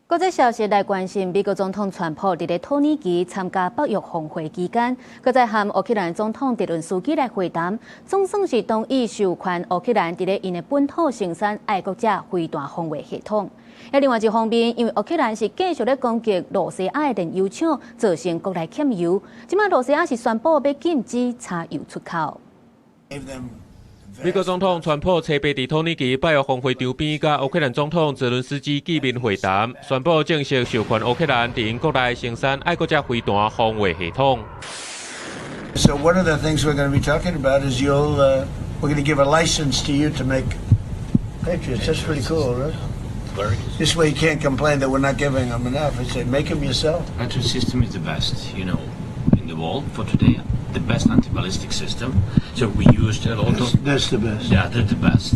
國際消息來關心，美國總統川普佇咧土耳其參加北約峰會期間，閣再和烏克蘭總統澤倫斯基來會談，總算是同意授權烏克蘭佇咧𪜶的本土生產愛國者飛彈防衛系統。而另外一方面，因為烏克蘭是繼續咧攻擊露西亞的煉油廠，造成國內欠油，這擺露西亞是宣布欲禁止柴油出口。美國總統川普初八佇土耳其北約峰會場邊，佮烏克蘭總統澤倫斯基見面會談，宣布正式授權烏克蘭佇𪜶國內生產愛國者飛彈防衛系統。 So one of the things we're going to be talking about is we're going to give a license to you to make Patriots. That's pretty cool, right? This way you can't complain that we're not giving them enough. I say make them yourself. Patriot system is the best in the world for today. The best anti-ballistic system. So we used a lot of. That's the best. Yeah, they're the best.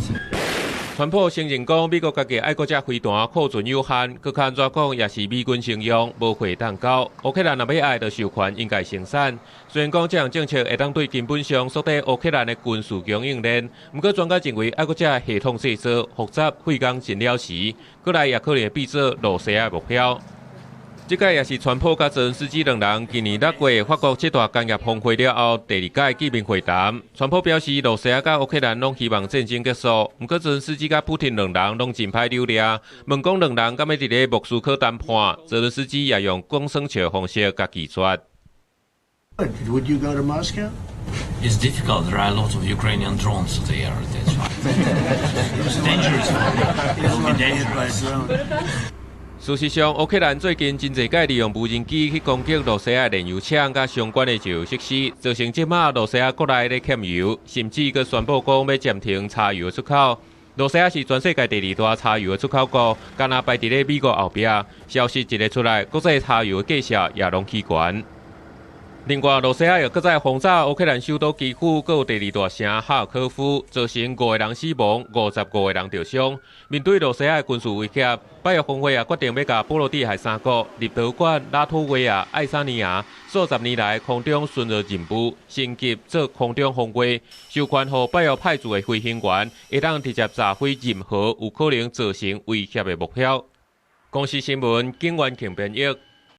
川普承認講，美國家己愛國者飛彈庫存有限，閣較按怎講也是美軍先用，無貨當交。烏克蘭若欲愛，就授權𪜶家生產。雖然講這項政策會當對根本上縮短烏克蘭的軍事供應鏈，毋過專家認為愛國者系統製作複雜，費工真了時，過來也可能會變做露西亞目標。這擺也是川普佮澤倫斯基兩人今年六月法國七大工業峰會了後第二擺見面會談。川普表示，露西亞佮烏克蘭攏希望戰爭結束，毋過澤倫斯基佮普廷兩人攏真歹扭掠。問講兩人敢欲佇咧莫斯科談判，澤倫斯基也用講耍笑方式共拒絕。 Would you go to Moscow? It's difficult. There are a lot of Ukrainian drones there. That's why. It's dangerous. It'll be dangerous. 事實上，烏克蘭最近真濟擺利用無人機去攻擊露西亞煉油廠佮相關的石油設施，造成這馬露西亞國內咧欠油，甚至閣宣布講欲暫停柴油的出口。露西亞是全世界第二大柴油的出口國，敢若排佇咧美國後壁。消息一个出來，國際柴油的價格也攏起懸。另外，露西亞又閣再轟炸烏克蘭首都基輔，閣有第二大城哈爾科夫，造成五個人死亡，55個人著傷。面對露西亞的軍事威脅，北約峰會也決定欲共波羅的海三國、立陶宛、拉脫維亞、愛沙尼亞數十年來空中巡邏任務升級做空中防衛，授權予北約派駐的飛行員會當直接炸毀任何有可能造成威脅的目標。公視新聞，景元慶編譯。